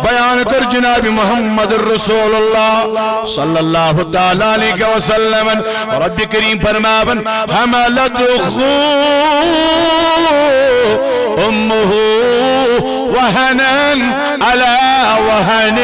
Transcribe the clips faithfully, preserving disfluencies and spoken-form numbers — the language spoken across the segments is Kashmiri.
بیان کر جناب محمد رسول اللہ صلی اللہ تعالی علیہ وسلم۔ رب کریم فرماون، حملته امه وهنا على وهن۔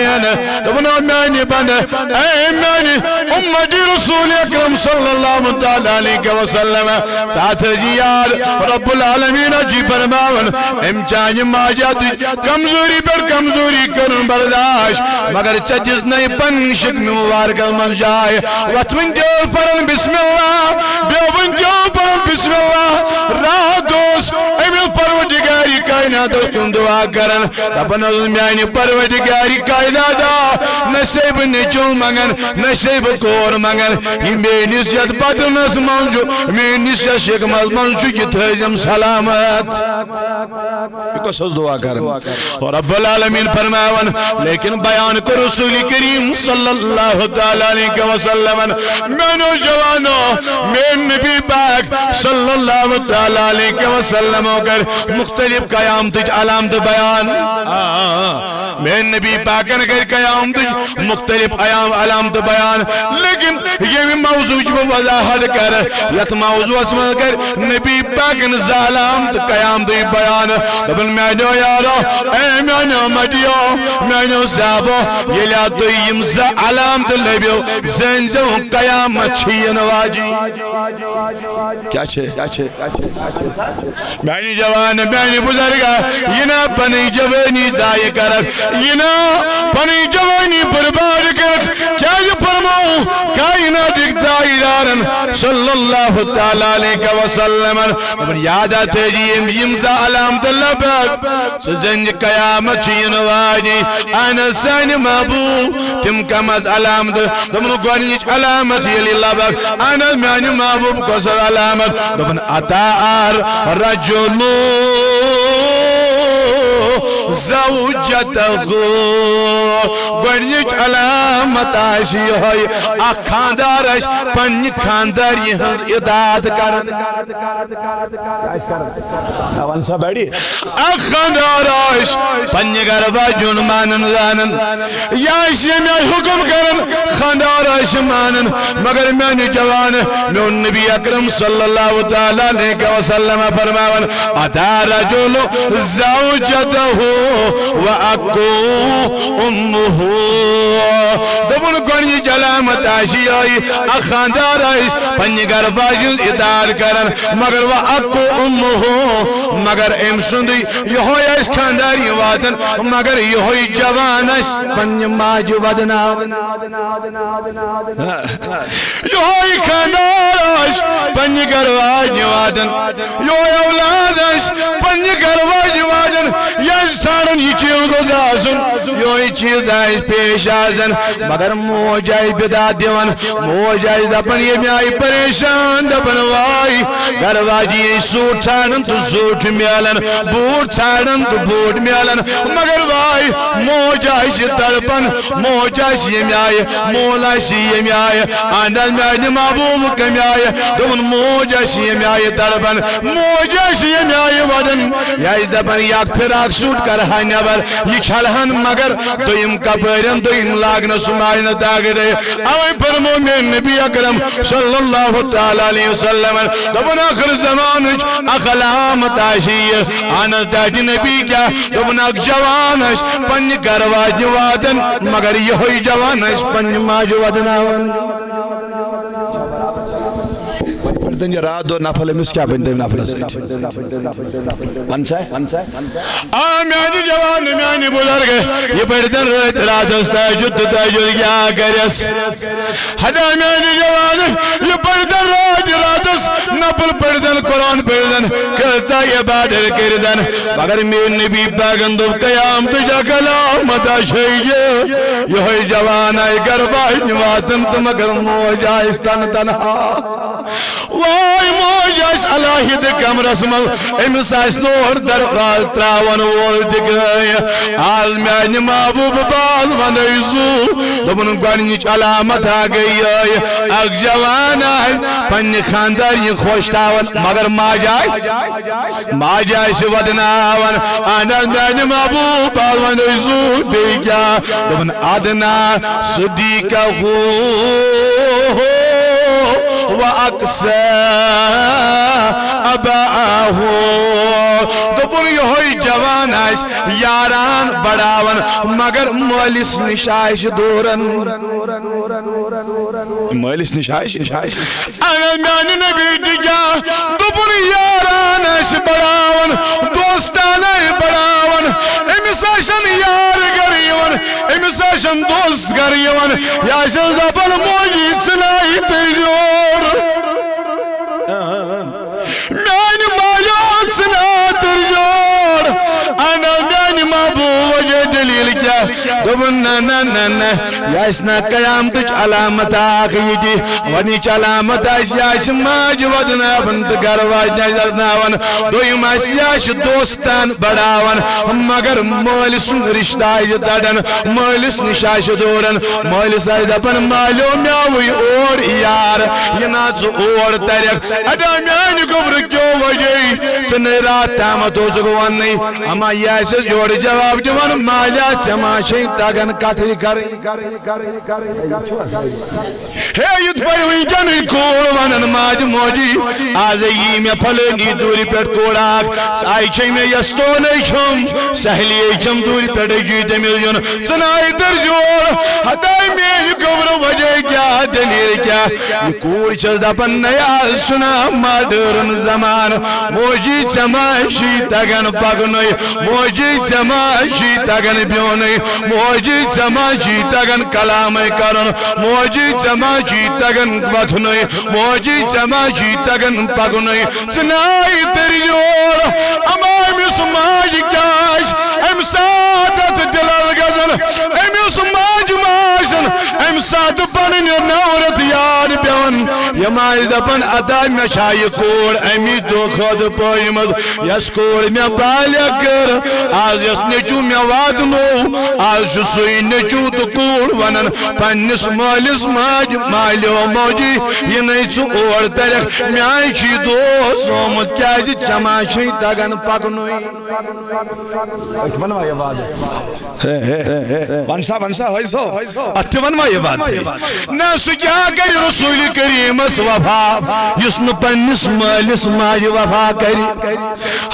دوٚپُن، او میانہِ بندٕ، اے میانہِ امتی رسول اکرم صلی اللہ تعالی علیہ وسلم، ساتھ جی یار، رب العالمین جی فرماون، ام چانہِ ماجہ تُج کمزوری پٮ۪ٹھ کمزوری کرُن برداشت، مگر ژےٚ دِژ نَے پننہِ شکمہِ مبارکس منٛز جاے۔ وتھ ؤنۍ دیو پرن بسم اللہ، بیٚیہِ ؤنۍ دیو پرن بسم اللہ۔ راتھ اوس أمِس پروردگارِ کائناتس کُن دعا کران، دپان اوس، میانہِ پروردگارِ کائناتا، نہ چھسے بہٕ نیٚچو منگان، نہ چھسے بہٕ کور منگان، یہِ میٲنِس یتھ بدنس منٛز چھُ، میٲنِس یتھ شکمس منٛز چھُ، یہِ تھٲیزٮ۪م سلامت۔ یہِ کۄس ٲس دعا کران؟ اور رب العالمین فرماون، لیکن بیان کر رسول کریم صلی اللہ تعالی علیہ وسلم، میانیو جوانو، میٲنۍ نبی پاک صلی اللہ تعالی علیہ وسلم کر مختلف قیامتٕچ علامتہٕ بیان۔ آ، آ، آ۔ میٲنۍ نبی پاکن کر قیامتٕچ مختلف عیام علامتہٕ بیان، لیکن ییٚمہِ موضوعٕچ بہٕ وضاحت کرٕ، یتھ موضوعس منٛز کر نبی پاکن زٕ علامتہٕ قیامتٕچ بیان۔ دوٚپُن، میانیو یارو، اے میانیو مدیو، میانیو صحابو، ییٚلہِ تُہۍ یِم زٕ علامتہٕ لٔبِو، زٲنۍزیو قیامت چھِ یِنہٕ واجی۔ کیٛاہ چھِ؟ میانہِ جوان، میانہِ بزرگ، یہِ نہ پنٕنۍ جوٲنی ضایع کرکھ، یہِ نہ پنٕنۍ جوٲنی برباد کرکھ۔ کیٛازِ فرموو کائناتٕکۍ تاجدارن صلی اللہ تعالی علیہ وسلمن؟ دوٚپُن، یاد تھٲیزِ یِم، یِم زٕ علامتہٕ لبک، سُہ زن قیامت چھِ یِنہٕ واجی۔ اہن حظ سانہِ محبوب، تِم کم از علامتہٕ؟ دوٚپُن، گۄڈٕنِچ علامت ییٚلہِ لبک، اہن حظ میانہِ محبوب، کۄس حظ علامت؟ دوٚپُن، اطاع رجل زوجته۔ گۄڈٕنِچ علامت آسہِ یِہوٚے، اکھ خاندار آسہِ پننہِ خاندارِ ہٕنٛز اطاعت کران۔ کیٛاہ آسہِ کران؟ وَن سا بڑِ۔ اکھ خاندار آسہِ پننہِ گرٕ واجیُن مانان زانان، یہِ آسہِ ییٚمہِ آیہِ حُکم کران، خاندار آسہِ مانان۔ مگر میانہِ جوان، میون نبی اکرم صلی اللہ تعالی علیہ وسلم فرماوان، اطاع رجل زوجته وعقه امه۔ دوٚپُن، گۄڈٕنِچ علامت آسہِ یِہوٚے، اکھ خاندار آسہِ پننہِ گرٕ واجہِ ہٕنٛز اطاعت کران، مگر وعقه امه، مگر أمۍ سُنٛدٕے یِہوٚے آسہِ خاندار یہِ واتان، مگر یِہوٚے جوان آسہِ پننہِ ماجہِ ودناوان۔ یِہوٚے خاندار آسہِ پننہِ گرٕ واجہِ واتان، یِہوٚے اولاد آسہِ پننہِ گرٕ واجہِ واتان۔ یہِ آسہِ ژھانڈان، یہِ چیٖز گوٚژھ آسُن، یِہوٚے چیٖز آسہِ پیش آسان، مگر موج آسہِ بِدعت دِوان، موج آسہِ دپان، ییٚمہِ آیہِ پریشان، دپان، واے، گرٕ واجہِ یہِ سوٗٹ ژھانڈان تہٕ سوٗٹ چھُ میلان، بوٗٹ ژھانڈان تہٕ بوٗٹ میلان، مگر واے، موج آسہِ تڑپان، موج آسہِ ییٚمہِ آیہِ، مول آسہِ ییٚمہِ آیہِ۔ اہن حظ، میانہِ محبوب کمہِ آیہِ؟ دوٚپُن، موج آسہِ ییٚمہِ آیہِ تڑپان، موج آسہِ ییٚمہِ آیہِ ودان۔ یہِ آسہِ دپان، یہِ اکھ فراک سوٗٹ کرٕ ہا نٮ۪بر، یہِ چھلہٕ ہن، مگر دوٚیِم کپٲرٮ۪ن، دوٚیِم لاگنس سُہ ماجہِ نہٕ طاقت۔ اوے فرمو مےٚ نبی اکرم صلی اللہ تعالی علیہ وسلم، دوٚپُن، ٲخر زمانٕچ اکھ علامت آسہِ یہِ۔ اہن حظ، تہٕ نبی کیٛاہ؟ دوٚپُن، اکھ جوان آسہِ پننہِ گرٕ واجنہِ واتان، مگر یِہوٚے جوان آسہِ پننہِ ماجہِ ودناوان۔ وۄنۍ پٔرۍتن یہِ راتھ دۄہ نفل، أمِس کیٛاہ بنہِ تٔمۍ نفلس سۭتۍ؟ وَن سا۔ آ، میانہِ جوان، میانہِ بزرگ، یہِ پٔرۍتن رٲتۍ راتس تہجد تہٕ تہجد کیٛاہ کرٮ۪س؟ ہتا میانہِ جوان، یہِ پٔرۍتن راتۍ راتس نفل پٔرۍتن، قرآن پٔرۍتن، کۭژاہ عبادت کٔرۍتن، مگر میٲنۍ نبی پاکن دوٚپ، قیامتٕچ اکھ علامت آسہِ یہِ، یِہوٚے جوان آسہِ گرٕ واجنہِ واتان تہٕ مگر موج آسہِ تن تنہا۔ واے، موج آسہِ علیحدٕ کمرس منٛز، أمِس آسہِ نہٕ اورٕ دروازٕ تراون وول تہِ کٕہٕنۍ۔ آز میانہِ محبوب باز ونَے زُو، دوٚپُن، گۄڈٕنِچ علامت ہا گٔے یِہوٚے، اکھ جوان آسہِ پننہِ خانٛدارِنہِ خۄش تھاوان، مگر ماجہِ آسہِ، ماجہِ آسہِ ودناوان۔ اہن حظ، میانہِ محبوب، آز وۄنۍ ٲسۍ زیوٗٹھ، بیٚیہِ کیٛاہ؟ دوٚپُن، ادنیٰ صدیقہ و اقصیٰ اباہ۔ دوٚپُن، یِہوٚے جوان آسہِ یاران بڑاوان، مگر مٲلِس نِش آسہِ دوٗرن۔ مٲلِس نِش آسہِ۔ اہن حظ، میانہِ نبی تہِ کیٛاہ؟ دوٚپُن، یاران آسہِ بڑاوان، دوستان آسہِ بڑاوان، أمِس آسن یار گرٕ یِوان، أمِس آسن دوست گرٕ یِوان، یہِ آسٮ۪س دپان، موجی، ژٕ ناے تٔرۍ یور۔ میانہِ مالیو ژٕ ناے تٔرۍ یور۔ اہن حظ، میانہِ محبوب، وجہ دلیل کیٛاہ؟ دوٚپُن، نہ، نہ، نہ، نہ، یہِ آسہِ نہ قیامتٕچ علامت اکھ یہِ تہِ۔ گۄڈٕنِچ علامت آسہِ، یہِ آسہِ ماجہِ ودناوان تہٕ گرٕ واجنہِ آسہِ دزناوان۔ دوٚیِم آسہِ، یہِ آسہِ دوستان بڑاوان، مگر مٲلۍ سُنٛد رشتہٕ آسہِ ژٹان، مٲلِس نِش آسہِ دوٗران۔ مٲلِس آسہِ دپان، مالیو، مےٚ آوُے اور یار، یہِ نا ژٕ اور ترکھ۔ ادا میانہِ گوٚبرٕ کیو وجے، ژٕ نے راتھ تامتھ اوسُکھ وننٕے، اما یہِ آسٮ۪س یورٕ جواب دِوان، مالیا، ژےٚ ما چھے تگان کتھٕے کرٕنۍ؟ ہے، یِتھ پٲٹھۍ وٕنکیٚنٕے کوٗر ونان ماجہِ، موجی، آز یی مےٚ فلٲنی دوٗرِ پٮ۪ٹھ کوٗر اکھ، سۄ آیہِ چھے مےٚ یستونے چھم، سہلیے چھم دوٗرِ پٮ۪ٹھے چھُے تٔمِس یُن، ژٕ ناے تٔرۍ یور۔ ہتاے میٲنۍ گوٚبرٕ وجہ کیٛاہ، دٔلیٖل کیٛاہ؟ یہِ کوٗر چھس دپان، نَے آز چھُنہ ماڈٲرٕن زمانہٕ، موجی ژےٚ ما چھُے تگان پکنُے، موجی ژےٚ ما چھُے تگان بیوٚنُے، موجی ژےٚ ما چھُے تگان کلامے کرُن، موجی ژےٚ ما چھُے تگان وۄتھنُے، موجی ژےٚ ما چھُے تگان پکنُے، ژٕ ناے تٔرۍ یور۔ اما أمِس ماجہِ کیٛاہ آسہِ امہِ ساتہٕ اتھ دِلس گژھان، أمِس ماجہِ ما آسن امہِ ساتہٕ پنٕنۍ نورت یاد پٮ۪وان، یِم آسہِ دپان، ادا مےٚ چھا یہِ کوٗر امی دۄہ خٲطرٕ پٲجمٕژ، یۄس کوٗر مےٚ بالغ کٔر، آز یۄس نیٚچوٗ مےٚ واتنوو، آز چھُ سُے نیٚچوٗ تہٕ کوٗر ونان پننِس مٲلِس ماجہِ، مالیو موجی، یہِ نے ژٕ اور ترکھ، میانہِ چھُ یہِ دوس آمُت، کیازِ ژےٚ ما چھے تگان پکنُے؟ أسۍ وَنوا یہِ وعدٕ؟ ہے، ہے، ہے، ہے۔ وَن سا، وَن سا، ہٲے سو۔ اَتھ تہِ وَنوا یہِ وعدٕ؟ نہ، سُہ کیٛاہ کَرِ رسول کریٖمَس وفا، یُس نہٕ پننِس مٲلِس ماجہِ وفا کَرِ؟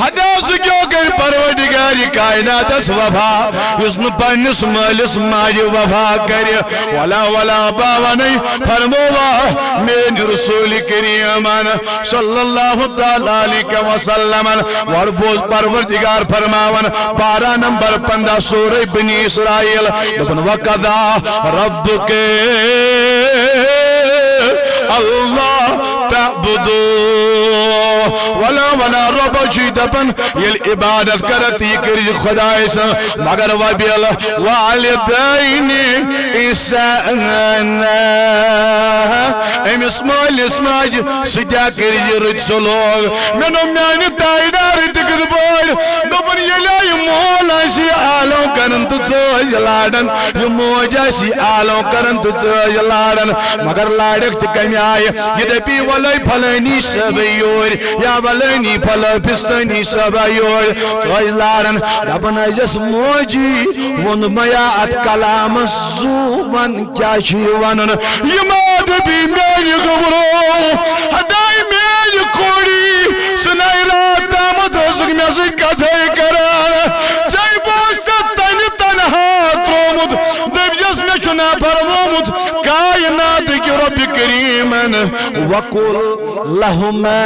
ہتا سُہ کیٛاہ کَرِ پروردگارِ کائناتَس وفا، یُس نہٕ پننِس مٲلِس ماجہِ وفا کَرِ؟ ولا، ولا، بہٕ وَنَے، فرمووا میٛٲنۍ رسول کریٖمَن۔ صلی اللہ تعالیٰ علیہ وسلم۔ گۄڈٕ بوز پروردگار فرماوان، پارہ نمبر پندہ، سورہ بنی اسرائیل، دوٚپُن، وقضی ربک اللہ تعبدوا۔ ولا، ولا، رۄب چھُے دپان، ییٚلہِ عبادت کرکھ تہٕ یہِ کٔرۍ زِ خۄداے سٕنٛز، مگر وبِالوالدین احسانا۔ أمِس مٲلِس ماجہِ سۭتۍ کٔرۍ زِ رٕتۍ سلوک۔ مےٚ دوٚپ، میانہِ تاجدار تہِ کِتھ پٲٹھۍ؟ دوٚپُن، ییٚلہِ یہِ مول آسہِ آلو کران تہٕ ژٲج لاران، یہِ موج آسہِ آلو کران تہٕ ژٲج لاران، مگر لارکھ تہِ کمہِ آیہِ؟ یہِ دپی، ولے فلٲنی صٲبے یورۍ، یا ولٲنی فلٲ فستٲنی صٲبا یورۍ۔ ژٲج لاران، دپان ٲسِس، موجی ووٚن میا اتھ کلامس زُو ون۔ کیٛاہ چھُ یہِ ونُن؟ یہِ ما دٔپی میانہِ گوٚبرو، ہتاے میانہِ کوٗری، سُہ نَے راتھ تامَتھ ٲسٕکھ مےٚ سۭتۍ کتھے کران۔ ژےٚ بوٗزتھٕ تَنہِ تنہا ترٛوومُت، دٔپۍزٮ۪س مےٚ چھُ نہ فرمومُت کائناتٕکۍ رۄبِ کریٖمن، وقل لہما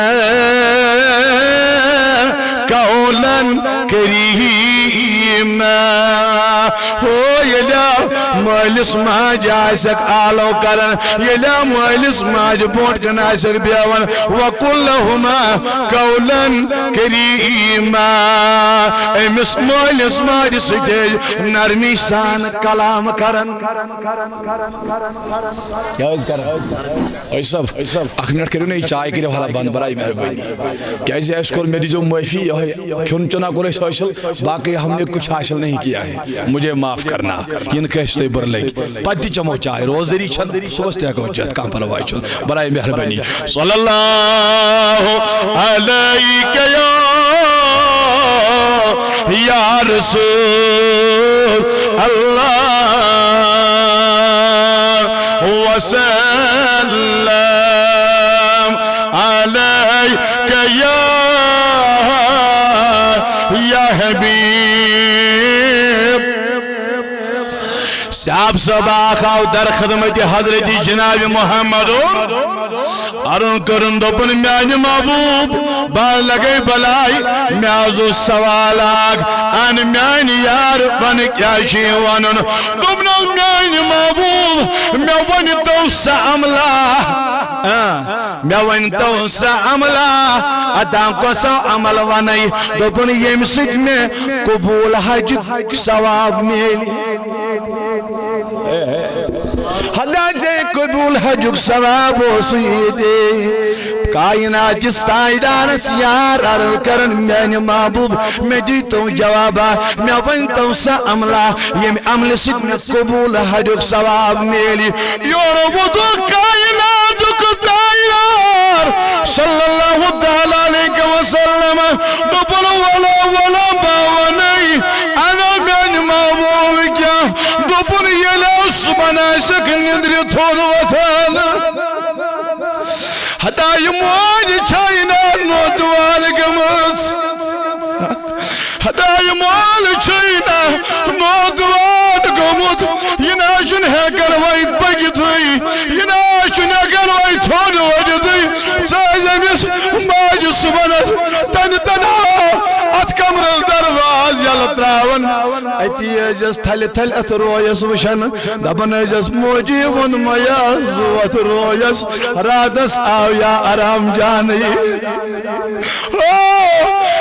قولا کریما۔ ہو ییٚلہِ مٲلِس ماجہِ آسٮ۪کھ آلو کران، ییٚلہِ مٲلِس ماجہِ برونٛٹھ کَنہِ آسٮ۪کھ بیٚہوان، وقل لہما قولا کریما، أمِس مٲلِس ماجہِ سۭتۍ ٲسۍ نرمی سان کلام کران۔ کیٛاہ ٲسۍ کران؟ ٲسۍ صٲب، اکھ منٹ کٔرِو نا یہِ چاے کٔرِو حالا بند، برائے مہربٲنی۔ کیٛازِ اَسہِ کوٚر، مےٚ دیٖزیو معٲفی، یِہوٚے کھیوٚن چوٚنا کوٚر اَسہِ حٲصِل، باقٕے ہم نے کچھ حاصل نہیں کیا ہے۔ مجھے معاف کرنا، ین کٲنٛسہِ تُہۍ بُرٕ لٔگۍ۔ پتہٕ تہِ چمو چاے، روزدٔری چھنہٕ، صُبحس تہِ ہٮ۪کو چٮ۪تھ، کانٛہہ پرواے چھُنہٕ۔ برائے مہربانی، صلی اللہ علیک یا، یا رسول اللہ وسلم علیک یا، یا حبیب۔ صاحب صٲب آو در خدمت حضرت جناب محمد۔ عرض کٔرٕن، دوٚپُن، میانہِ محبوب، بہٕ لگے بلاے، مےٚ حظ اوس سوال اکھ، ان میانہِ یار، ون کیٛاہ چھُ یہِ ونُن؟ دوٚپنس، میانہِ محبوب، مےٚ ؤنۍ تو سا عملہ، آ، مےٚ ؤنۍ تو سا عملہ، اتان کۄس عمل ونے؟ دوٚپُن، ییٚمہِ سۭتۍ مےٚ قبول حجُک ثواب میلہِ۔ ہدا ژےٚ قبول حجُک ثواب اوس ییٚتہِ۔ کائنات کِس تاجدارس یار عرض کرن، میانہِ محبوب، مےٚ دیٖتو جوابا، مےٚ ؤنۍ تو سا عملہ، ییٚمہِ عملہِ سۭتۍ مےٚ قبول حجُک ثواب میلہِ۔ یورٕ ووتُکھ کائناتُک تاجدار صلی اللہ تعالیٰ علیہ وسلم، دوٚپُن، ولا، ولا، بہٕ وَنَے، انا میانہِ محبوب کیٛاہ؟ دوٚپُن، ییٚلہِ اوس صُبحن آسٮ۪کھ نِندرِ تھوٚد وۄتھان، ہتا یہِ موج چھَے نا نودوار گٔمٕژ۔ ہتا یہِ مول چھُے نہ نودوان گوٚمُت، یہِ نہ چھُنہٕ ہٮ۪کان وۄنۍ پٔکِتھٕے، یہِ نہ چھُنہٕ ہٮ۪کان وۄنۍ تھوٚد ؤتھِتھٕے۔ ژٕ ٲسۍ أمِس ماجہِ صُبحنس تَنہِ تَنہا اَتھ کمرس دروازٕ یَلہٕ ترٛاوان۔ أتی ٲسۍزٮ۪س تھلہِ تھلہِ اَتھ رویس وٕچھان، دَپان ٲسۍزٮ۪س، موجی ووٚن مَیا زُو اَتھ رویس، راتس آو یا آرام جانٕے۔ او،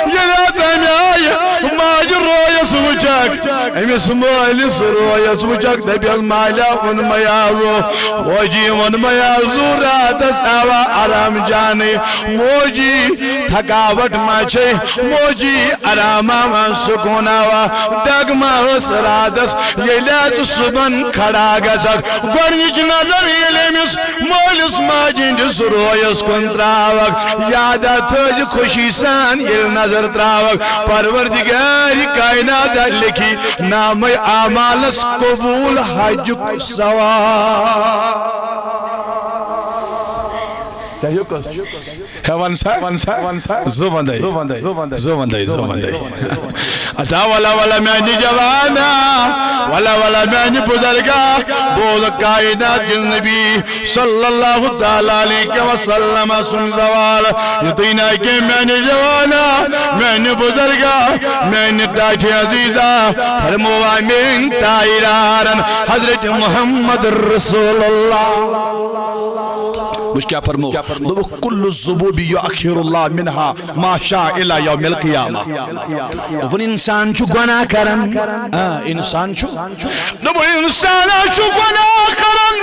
ییٚلہِ حظ اَمہِ آیہِ ماجہِ رویس وٕچھکھ، أمِس مٲلِس رویس وٕچھکھ، دَپٮ۪س، مالیٰ ووٚن مَیا زُو، موجی ووٚن مَیا زُو، راتس آوا آرام جانٕے۔ موجی تھکاوٹ ما چھے؟ موجی آرام آوا، سکون آوا، دگ ما ٲس راتس؟ ییٚلہِ حظ صُبحن کھڑا گژھکھ، گۄڈنِچ نظر ییٚلہِ أمِس مٲلِس ماجہِ ہٕنٛدِس رویس کُن تراوکھ، یاد تھٲوزِ خوشی سان ییٚلہِ نظر تراوکھ، پروردگار کائنات لیکھی نامہ اعمالس قبول حجُک ثواب۔ ژےٚ ہیوٚک حظ؟ ہے وَن سا، وَن سا، زٕ وَندَے، زٕ وَندَے، زٕ وَندَے۔ ادا ولا ولا میانہِ جوانا، ولا ولا میانہِ بزرگا، بول کائنات کِس نبی صلی اللہ تعالیٰ علیہ وسلم سُنٛد زوال۔ یُتُے نہ کینٛہہ میانہِ جوانا، میانہِ بزرگا، میانہِ ٹاٹھہِ عزیزا، فرمووا میٲنۍ تاجدارن حضرت محمد رسول اللہ۔ وٕچھ کیٛاہ فرمو، دوٚپُکھ، کل الذنوب یؤخر اللہ منها ما شاء الی یوم القیامہ۔ دوٚپُن، انسان چھُ گۄناہ کران، آ، انسان چھُ، دوٚپُن، انسان چھُ گۄناہ کران،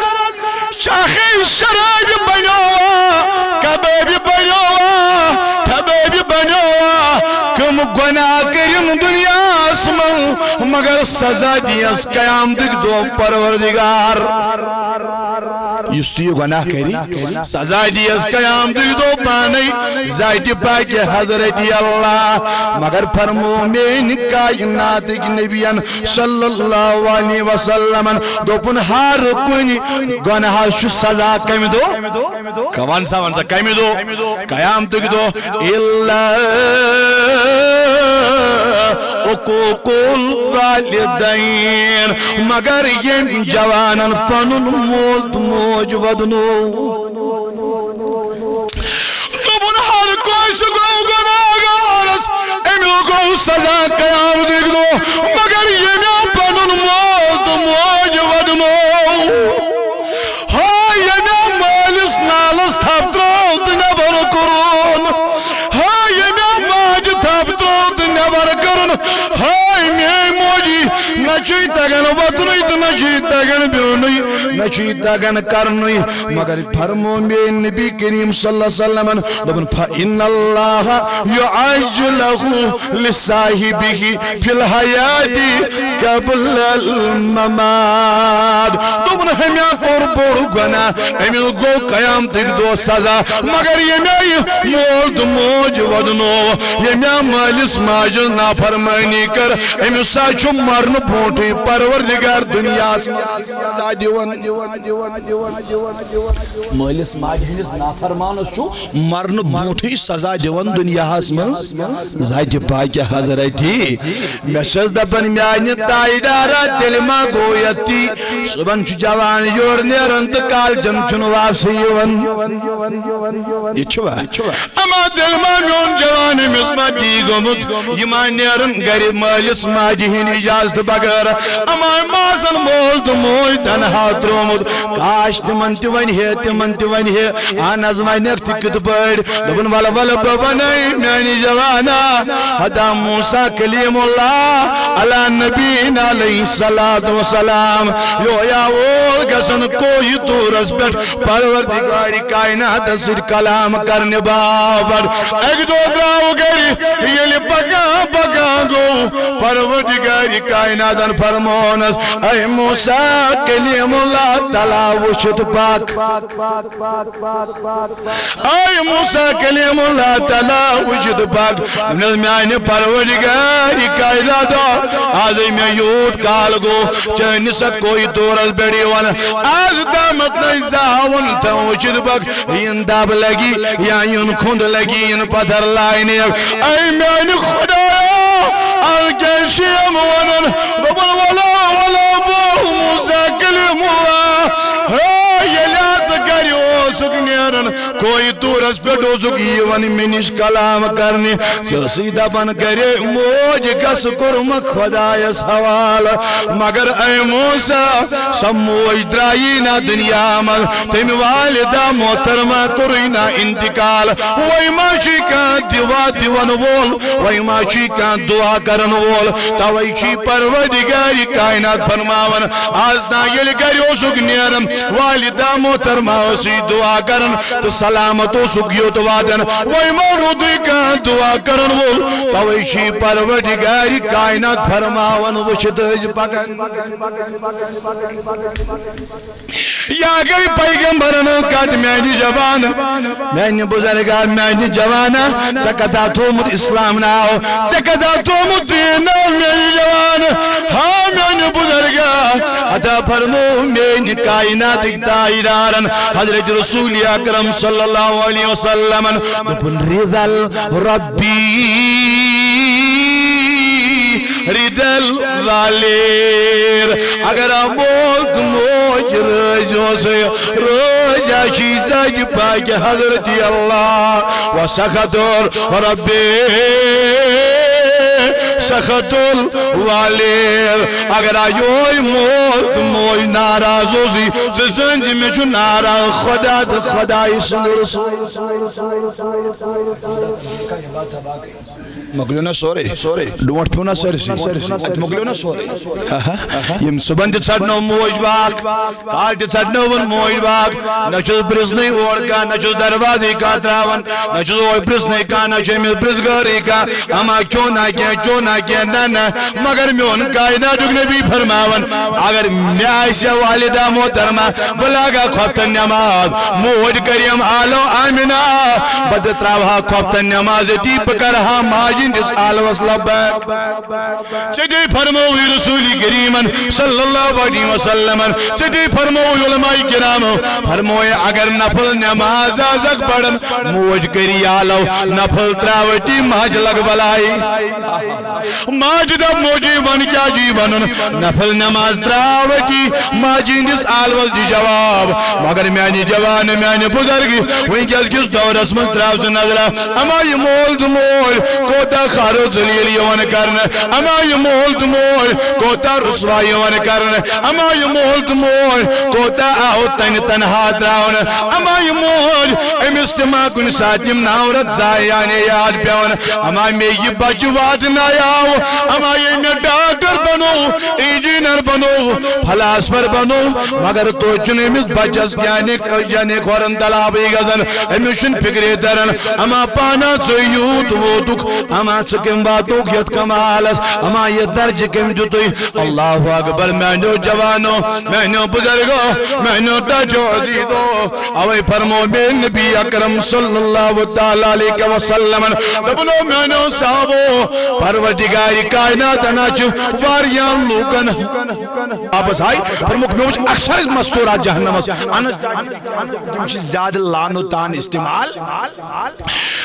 چاہے شرابی بنیوا، کبابی بنیوا، کبابی بنیوا، کم گۄناہ کٔرِن دُنیاہس منٛز، مگر سزا دِیَس قیامتٕکۍ دۄہ پروردگار۔ یُس تہِ یہِ گۄناہ کَرِ، سزا دِیَس قیامتٕکۍ دۄہ پانَے ذاتِ پاکہِ حضرت اللہ۔ مگر فرمو میٛانہِ کائناتٕکۍ نبیَن صلی اللہ علیہ وسلمن، دوٚپُن، ہر کُنہِ گۄناہَس چھُ سزا کَمہِ دۄہ؟ وَن سا، وَن سا، کَمہِ دۄہ؟ قیامتٕکۍ دۄہ۔ الا عقوق الوالدین، مگر ییٚمۍ جوانن پنُن مول تہٕ موج ودنوو۔ دوٚپُن، ہر کٲنٛسہِ گوٚو گۄناہگارس، أمِس گوٚو سزا قیامتٕکۍ دۄہ، مگر ییٚمۍ پنُن مول تہٕ موج ودنوو۔ ہاے ییٚمۍ مٲلِس نالس تھپھ ترٲو تہٕ نٮ۪بر کوٚرُن۔ ہاے ییٚمۍ ماجہِ تھپھ ترٲو تہٕ نٮ۪بر کٔرٕن۔ ہاے میٲنۍ موجی، نہ چھُے تگان وۄتھنُے تہٕ نہ چھُے تگان بِہنُے، نہ چھُے تگان کرنُے۔ مگر فرمو مےٚ نبی کریم صلی اللہ علیہ وسلمن، دوٚپُن، "فإن اللہ یعجلہ لصاحبہ فی الحیات قبل الممات۔" دوٚپُن، ہمیا کوٚر بوٚڑ گۄناہ، أمِس گوٚو قیامتٕکۍ دۄہ سزا، مگر ییٚمہِ آیہِ مول تہٕ موج ودنوو، ییٚمہِ آیہِ مٲلِس ماجہِ ہٕنٛز نافرمٲنی کٔر، أمِس سا چھُ مرنہٕ برونٛٹھٕے پروردگار دُنیاہَس منٛز سزا دِوان۔ مٲلِس ماجہِ ہٕنٛدِس نافرمانَس چھُ مرنہٕ برونٛٹھٕے سزا دِوان دُنیاہَس منٛز۔ ذاتِ پاکہِ حضرتی، مےٚ چھَس دَپان میٛانہِ تاجدارا، تیٚلہِ ما گوٚو یَتھ تی؟ صُبحن چھُ جوان یورٕ نیران تہٕ کالچن چھُنہٕ واپسٕے یِوان۔ یہِ چھُوا؟ اما تیٚلہِ ما میون جوان، أمِس ما تی گوٚمُت؟ یہِ ما نیران گرِ مٲلِس ماجہِ ہِنٛدِ اجازتہٕ بغٲر؟ اما أمۍ ما آسن مول تہٕ موج تنہا ترٛوومُت؟ کاش تِمن تہِ ونہِ ہے، تِمن تہِ ونہِ ہے۔ اہن حظ، ونٮ۪کھ تہِ کِتھ پٲٹھۍ؟ دوٚپُن، "ولہٕ، ولہٕ، بہٕ ونَے میانہِ جوانا، ہتا موسیٰ کلیم اللہ علی نبینا علیہ الصلوۃ والسلام، یہِ اویا اول گژھن کوہِ طورس پٮ۪ٹھ پروردگار کائناتس سۭتۍ کلام کرنہِ باپتھ۔" اکہِ دۄہ درٛاو گرِ، ییٚلہِ پکان پکان گوٚو، پروردگار کائناتن فرمونس، "اے موسیٰ کلیم اللہ، تلا وٕچھِتھ پکھ۔" اے موسیٰ کلیم اللہ، تلا وٕچھِتھ پکھ۔ دوٚپنس، میانہِ پروردگار کائنات، آزے مےٚ یوٗت کال گوٚو چٲنِس اتھ کوہِ طورس پٮ۪ٹھ یِوان، آز تامتھ نَے زانٛہہ ووٚن تہٕ وٕچھِتھ پکھ، یِن دب لگی یا یِن کھُنٛد لگی، یِن پتھر لاینہِ۔ اے میانہِ خدایا، از کیٛاہ چھِ یِم ونان؟ دوٚپُن، ولا، ولا، بہٕ موسیٰ کلیم اللہ، ہے، ییٚلہِ ژٕ گرِ اوسُکھ نیران، کوہِ طورس پٮ۪ٹھ اوسُکھ یِوان مےٚ نِش کلام کرنہِ، ژےٚ ٲسٕے دپان گرے، موج گژھ کوٚرمہٕ خدایس حوالہٕ۔ مگر اے موسیٰ، سۄ موج درٛایی نہ دُنیا منٛز، تٔمۍ والدہ محترمہ کوٚرُے نہ انتقال۔ وۄنۍ ما چھُے کانٛہہ دِوا دِوان وول، وۄنۍ ما چھُے کانٛہہ دعا کرن وول؟ توے چھُے پروردگار کائنات فرماوان، از تام ییٚلہِ گرِ اوسُکھ نیران، والدہ محترمہ ٲسٕے دعا کران تہٕ سلامت اوسُکھ یوٚت واتان۔ وۄنۍ ما روٗدُے کانٛہہ دعا کرن وول؟ توے چھُے پروردگار کائنات فرماوان، وٕچھِتھ ٲسۍ پکان۔ یا گٔے پیغمبرن ہٕنٛز کتھ، میانہِ جوان، میانہِ بزرگا، میانہِ جوانا، ژےٚ کتھا تھوومُت اسلام ناو، ژےٚ کتھا تھوومُت دین ناو، میانہِ جوان؟ ہا میانہِ بزرگا، عطا فرمو میانہِ کائناتٕکۍ تاجدارن، حضرت رسول اکرم صلی اللہ علیہ وسلمن، دوٚپُن، رضا الربی رضا الوالد۔ اگر آ مول تہٕ موج رٲضۍ اوس، رٲضۍ آ چھِ ذاتِ پاکہِ حضرت اللہ۔ و سخط الرب سخط الوالد۔ اگر آ یوہے مول تہٕ موج ناراض اوسُے، ژٕ زٲنۍ زِ مےٚ چھُ ناراض خدا تہٕ خدایہِ سُنٛد رسول۔ مۄکلیو نا سورُے؟ ڈونٛٹھ پیوٚو نا سٲرسٕے؟ اَتہِ مۄکلیو نا سورُے؟ ہا، ہا۔ ییٚمہِ صُبحن تہِ ژھٹنٲو موج باکھ، کالہٕ تہِ ژھٹنٲوٕن موج باکھ۔ نہ چھُس پرٛژھنٕے اورٕ کانٛہہ، نہ چھُس دروازٕے کانٛہہ ترٛاوان، نہ چھُس اورٕ پرٛژھنٕے کانٛہہ، نہ چھُ أمِس پرٛژھ گٲرٕے کانٛہہ۔ اما کھیوٚو نا کینٛہہ، چیوٚو نا کینٛہہ، نہ، نہ۔ مگر میون کائناتُک نبی فرماوان، اگر مےٚ آسہِ ہا والدہ محترمہ، بہٕ لاگہٕ ہا خۄفتن نٮ۪ماز۔ موج کریم عالم آمنہ، بہٕ تہِ ترٛاوٕ ہا خۄفتن نٮ۪ماز أتی، بہٕ کرٕ ہا ماجہِ ہٕنٛدِس آلوس لبیک۔ ژےٚ تے فرمووُے رسول کریمن صلی اللہ علیہ وسلمن، ژےٚ تے فرمووُے علماء کرامو، فرمووُے اگر نفل نماز آسکھ پران، موج کری آلو نفل تراوتی ماج لگ بلائی۔ ماج دپ موجی ون کیا جی ونن، نفل نماز تراوتی ماجی ہندس آلوس دی جواب۔ مگر میانی جوان، میانی بزرگ، ونکس کس دورس منز تراو ژٕ نظرہ، اما یہ مول تہٕ موج کوت کوتاہ خوار و ذلیل یِوان کرنہٕ، اما یہِ مول تہٕ موج کوتاہ رسوا یِوان کرنہٕ، اما یہِ مول تہٕ موج کوتاہ آو تنہِ تنہا تراونہٕ، اما یہِ موج، أمِس تہِ ما کُنہِ ساتہٕ یِم نو رٮ۪تھ زایہِ یعنی یاد پٮ۪وان، اما مےٚ یہِ بچہِ واتنایاو، اما ییٚلہِ مےٚ ڈاکٹر بنوو، انجینئر بنوو، فلاسفر بنوو، مگر توتہِ چھُنہٕ أمِس بچس یعنی، یعنی کھۄرن دلابٕے گژھان، أمِس چھُنہٕ فکرے تران، اما پانہ ژٕ یوٗت ووتُکھ، اما ژٕ کٔمۍ واتُکھ یتھ کمالس، اما یہِ درجہٕ کٔمۍ دیُتُے؟ اللہ اکبر، میانیو جوانو، میانیو بزرگو، میانیو ٹاٹھیو عزیزو۔ اوے فرمو مےٚ نبی اکرم صلی اللہ تعالیٰ علیہ وسلمن، دوٚپنو میانیو صحابو، پروردگار کائنات انا چھُ واریاہن لوٗکن۔ واپس آئی، فرموک مےٚ وٕچھ اکثر مستورات جہنمس، انس تِم چھِ زیادٕ لعنتان استعمال۔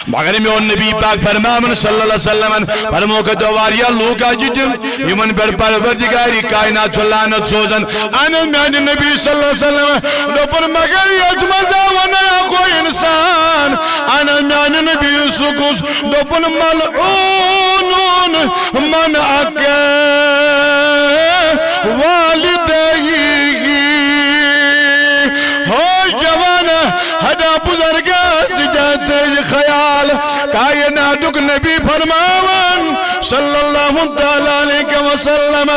مگر میون نبی پاک فرماون صلی اللہ علیہ وسلم، فرموکھ تو واریاہ لوٗکھ آز چھِ تِم، یِمن پٮ۪ٹھ پروردگار کائنات چھُ لعنت سوزان۔ اہن میانہِ نبی صلی اللہ علیہ وسلم دوٚپُن، مگر یتھ منٛز آو نہٕ اکھ انسان۔ اہن میانہِ نبی سُہ کُس؟ دوٚپُن، ملعون من اکہ والدیہ۔ ہو جوان، ہدا بزرگ، ژٕ تہِ تھٲیِو خیال۔ کائناتُک نبی فرماوان صلی اللہ تعالیٰ علیہ وسلم،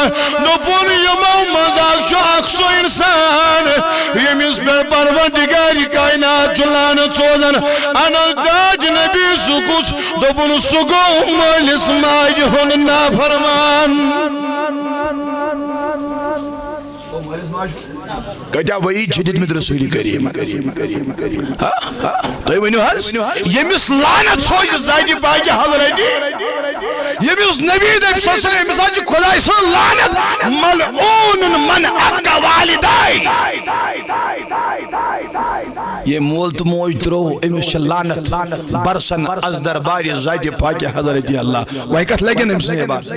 دوٚپُن، یِمو منٛز اکھ چھُ اکھ سُہ انسان، ییٚمِس پٮ۪ٹھ پروردگار کائنات چھُ لعنت سوزان۔ انس تاج نبی سُہ کُس؟ دوٚپُن، سُہ گوٚو مٲلِس ماجہِ ہُنٛد نافرمان۔ کۭتیاہ وعید چھِ دِتمٕتۍ رسول کریٖمن؟ ہا؟ تُہۍ ؤنِو حظ، ییٚمِس لعنت سوزِ ذاتِ پاکہِ حضرتِ، ییٚمِس نبی دَپہِ صلی اللہ علیہ وسلم، أمِس حظ چھِ خۄداے سٕنٛز لعنت، ملعون من عق والدی۔ ییٚمۍ مول تہٕ موج ترٛوو، أمِس چھِ لعنت برسن از دربارِ ذاتِ پاکہِ حضرتِ اللہ۔ وۄنۍ کتھ لگن أمۍ سٕنٛدِ عبادت؟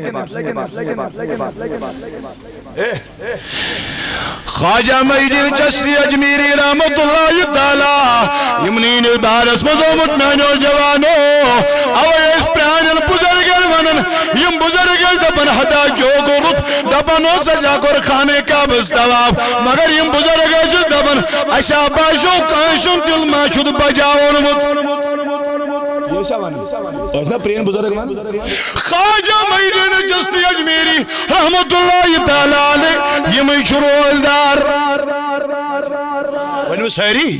خواجہ محی الدین چشتی اجمیری رحمت اللہ تعالیٰ، یِمنٕے ہٕنٛدِس بارس منٛز آمُت میانیو جوانو۔ اوے ٲسۍ پرٛانٮ۪ن بُزرگن ونان، یِم بُزرگ ٲسۍ دپان، ہتا کیو گوٚو رُت، دپان اوس، اسہِ ہا کوٚر خانہ کعبس طواف، مگر یِم بُزرگ ٲسۍ دپان، اسہِ ہا باسیو کٲنٛسہِ ہُنٛد دِل ما چھُ بچاونمُت۔ یہِ ٲسۍ نا پرٛٲنۍ بُزرگ ونان؟ خواجہ محی الدین چشتی اجمیری رحمت اللہ تعالیٰ علیہ، یِمے چھِ روزدار۔ ؤنِو سٲری،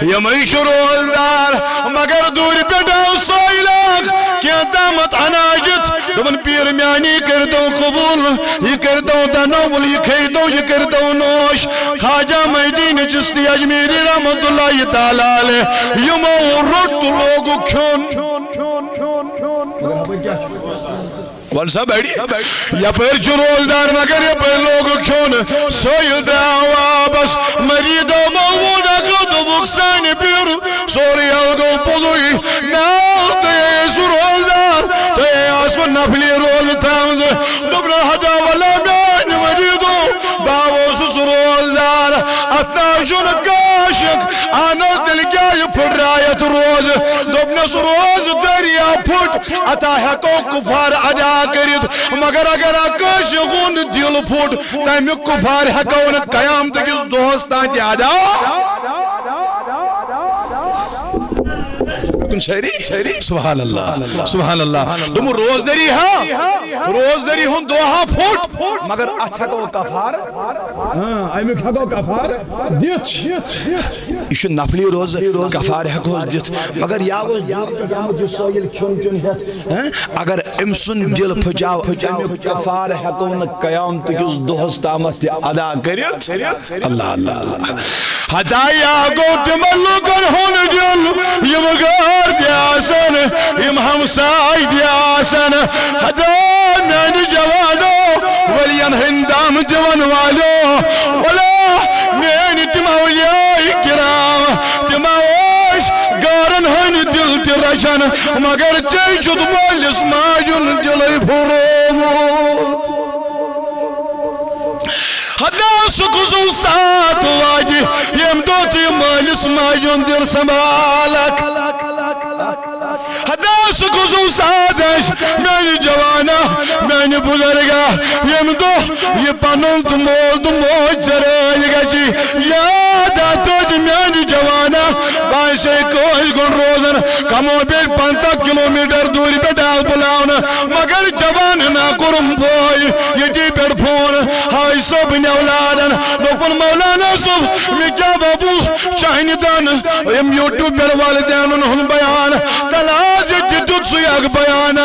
یِمے چھِ روزدار۔ مگر دوٗرِ پٮ۪ٹھ آو سٲیِل اکھ، کینٛہہ تامَتھ اناجِتھ، دوٚپُن، پیٖر میٛانی، کٔرۍتو قبوٗل، یہِ کٔرۍتو تناول، یہِ کھیٚیتو، یہِ کٔرۍتو نوش۔ خواجہ محی الدین چشتی اجمیری رحمت اللہ تعالیٰ علیہ، یِمو روٚٹ تہٕ لوگُکھ کھیوٚن۔ وَن سا بڑِ۔ یپٲرۍ چھُ روزدار، مگر یپٲرۍ لوگُکھ کھیوٚن۔ سٲیِل درٛاو واپس۔ مریٖدو محموٗد اکھ دوٚپُکھ، سانہِ پیٖرٕ سورُے حل گوٚو پوٚزُے۔ ناو تُہۍ ٲسِو روزدار، تُہۍ آسوٕ نفلی روزٕ تھاومٕژ۔ دوٚپنَس، ہتا ولا میٛانہِ مریٖدو، بہٕ اوسُس روزدار۔ اتھ ناو چھُنہٕ کاشک، اہن حظ، تیٚلہِ کیٛاہ یہِ پھٕٹرایتھ روزٕ؟ دوٚپنَس، روزٕ دٔریا پھُٹ، اتا ہٮ۪کو کفار ادا کٔرِتھ، مگر اگر اکھ کٲنٛسہِ ہُنٛد دِل پھُٹ، تمیُک کفار ہٮ۪کو نہٕ قیامتہٕ کِس دۄہس تام تہِ ادا۔ کُن شٲعری؟ سبحان اللہ، سبحان اللہ۔ دوٚپُن، روزدٔری ہا، روزدٔری ہُنٛد دۄہ ہا پھُٹ، مگر اتھ ہٮ۪کو کفار، ہاں، امیُک ہٮ۪کو کفار دِتھ۔ یہِ چھُ نفلی روزٕ، کفارٕ ہٮ۪کوس دِتھ، مگر یا اوس دوٗرِ پٮ۪ٹھ آمُت یہِ سٲیِل کھیوٚن چیوٚن ہٮ۪تھ، ہاں؟ اگر أمۍ سُنٛد دِل پھٕچاو، اَمیُک کفارٕ ہٮ۪کو نہٕ قیامتہٕ کِس دۄہس تامَتھ تہِ ادا کٔرِتھ۔ اللہ، اللہ، اللہ۔ ہتا یا گوٚو تِمن لوٗکن ہُنٛد دِل، یِم غٲر تہِ آسن، یِم ہمساے تہِ آسن۔ ہتا میانہِ جوانو، ؤلین ہٕنٛدۍ دم دِوَن والیو، ولا میٲنۍ تِم اولیاء کرام، تِم ٲسۍ غٲرن ہٕنٛدۍ دِل تہِ رچھان، مگر ژےٚ چھُتھ مٲلِس ماجہِ ہُنٛد دِلٕے پھُرومُت۔ ہتا سُہ کُس ساتھ واتہِ، ییٚمہِ دۄہ ژٕ مٲلِس ماجہِ ہُنٛد دِل سنبھالکھ۔ ہتا سُہ کُس ساتھ آسہِ میانہِ جوانا، میانہِ بُزرگا، ییٚمہِ دۄہ یہِ پنُن تہٕ مول تہٕ موج ژےٚ رٲضۍ گژھِ۔ یاد آ توتہِ میانہِ جوانا، بہٕ آسے کٲنٛسہِ گۄڈٕ روزان، کمو بیٚیہِ پنٛژاہ کلوٗمیٖٹر دوٗرِ پٮ۪ٹھ آس بُلاونہٕ، مگر جوان نا کوٚرُم بوے ییٚتی پٮ۪ٹھ فون، ہاے صٲبٕنۍ اولادن۔ دوٚپُن، مولانا صٲب، مےٚ کیٛاہ بابو، چانہِ دن أمۍ YouTube پٮ۪ٹھ والدینن ہُنٛد بیان، تلہٕ حظ یہِ تہِ دیُت سُے اکھ بیان۔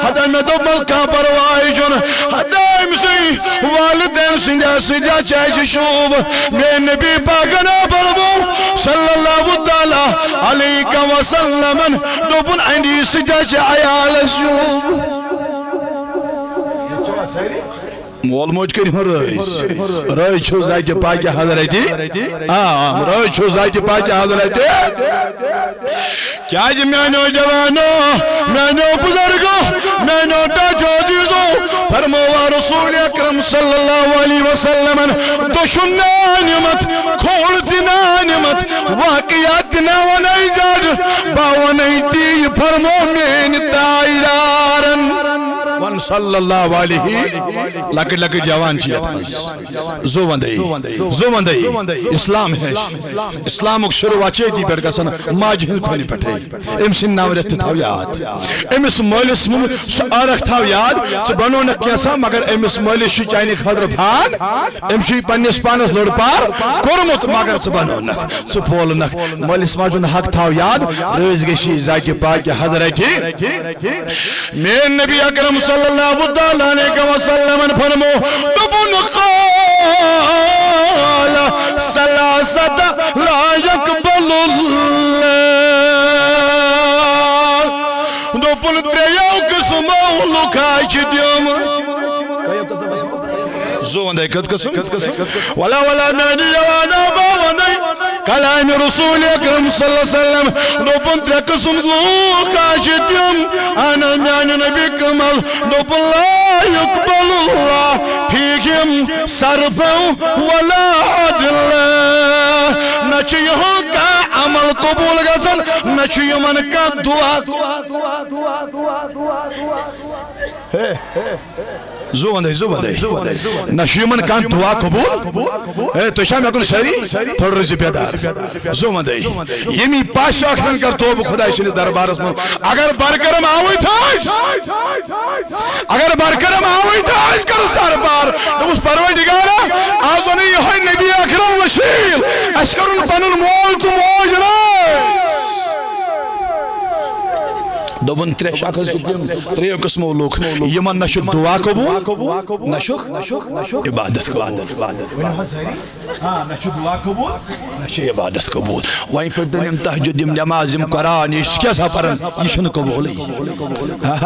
ہتا مےٚ دوٚپ، مل کانٛہہ پرواے چھُنہٕ، ہتا أمۍ سٕے والدین سٕنٛدِ سۭتۍ چھِ اَسہِ شوٗب۔ میٛٲنۍ نبی پاکن آو فرمو صلی اللہ تعالیٰ علیہ وسلمن، دوٚپُن، اَمی سۭتۍ چھِ عیالس شوٗب۔ مول موج کٔرۍ ہُن رٲضۍ۔ رٲضۍ چھُ ذاتِ پاکہِ حضرتِ۔ آ، آ، رٲضۍ چھُ ذاتِ پاکہِ حضرتِ۔ کیازِ میانیو جوانو، میانیو بزرگو، میانیو ٹاٹھیو عزیزو، فرمووا رسول اکرم صلی اللہ علیہ وسلمن، دۄشُن نانِمت، کھوڑ تہِ نانِمت، واقعات تہِ نہ ونے زیادٕ، بہٕ ونے تی، فرمو میٲنۍ تاجدارن۔ ون صلی اللہ علیہ۔ لۄکٕٹۍ لۄکٕٹۍ جوان چھِ یتھ منٛز۔ زُو وندے، زُو وندے۔ اسلام ہیٚچھ۔ اسلامُک شروٗعات چھِ أتی پٮ۪ٹھ گژھان، ماجہِ ہٕنٛدِ کھۄنہِ پٮ۪ٹھے۔ أمۍ سٕنٛدۍ ناو رٮ۪تھ تہِ تھاو یاد۔ أمِس مٲلِس منٛز سُہ عٲرق تھاو یاد، ژٕ بنوونکھ کینٛژھا، مگر أمِس مٲلِس چھُ چانہِ خٲطرٕ فان۔ أمۍ چھُے پننِس پانس لوٚڑ پار کوٚرمُت، مگر ژٕ بنوونکھ، ژٕ پھولنکھ۔ مٲلِس ماجہِ ہُنٛد حق تھاو یاد، رٲضۍ گژھی ذاتِ پاکہِ حضرتِ۔ میٲنۍ نبی اکرم صلی اللہ تعالیٰ علیہ وسلمن فرمو، دوٚپُن، قال ثلاثة لا يقبل الله۔ دوٚپُن، ترٛیٚیو قٕسمو لُکھ حظ چھِ تِم۔ زُو وندے کٔژ قٕسم؟ ولا ولا میانہِ جوانا، بہٕ ونے کلامِ رسول اکرم صلی اللہ علیہ وسلم۔ دوٚپُن، ترٛےٚ قٕسم لوٗکھ حظ چھِ تِم۔ اہن حظ، میانہِ نبی کمل۔ دوٚپُن، لا یقبل اللہ فیہم صرفا ولا عدلا۔ نہ چھُ یِہُنٛد کانٛہہ عمل قبول گژھان، نہ چھُ یِمن کانٛہہ دعا۔ ہے۔ زُو وندے، زُو وندے۔ نہ چھُ یِمن کانٛہہ دعا قبول۔ ہے، تُہۍ چھا مےٚ کُن سٲری؟ تھوڑا روٗزِو بیدار۔ زُو وندے۔ ییٚمی پاشا کھن کر توبہٕ خۄداے سٕنٛدِس دربارس منٛز۔ اگر برکرم آوٕے تھٲج، اگر برکرم آوٕے تھٲج، کرو سر بار۔ دوٚپُس، پروردگارا، آز ونے یِہوٚے نبی اکرم وسیٖل۔ اَسہِ کرُن پنُن مول تہٕ موج رٲضۍ۔ دوٚپُن، ترٛےٚ شخص چھِ تِم، ترٛیٚیو قٕسمو لوٗکھ، یِمن نہ چھُ دعا قبوٗل، نہ چھُکھ عبادت قبوٗل۔ ؤنِو حظ سٲری۔ آ، نہ چھُ دعا قبوٗل، نہ چھُ عبادت قبوٗل۔ وۄنۍ پٔرۍتن یِم تہجد، یِم نٮ۪ماز، یِم قرآن، یہِ چھِ کیٛاہ سا پران؟ یہِ چھُنہٕ قبوٗلٕے۔ ہا؟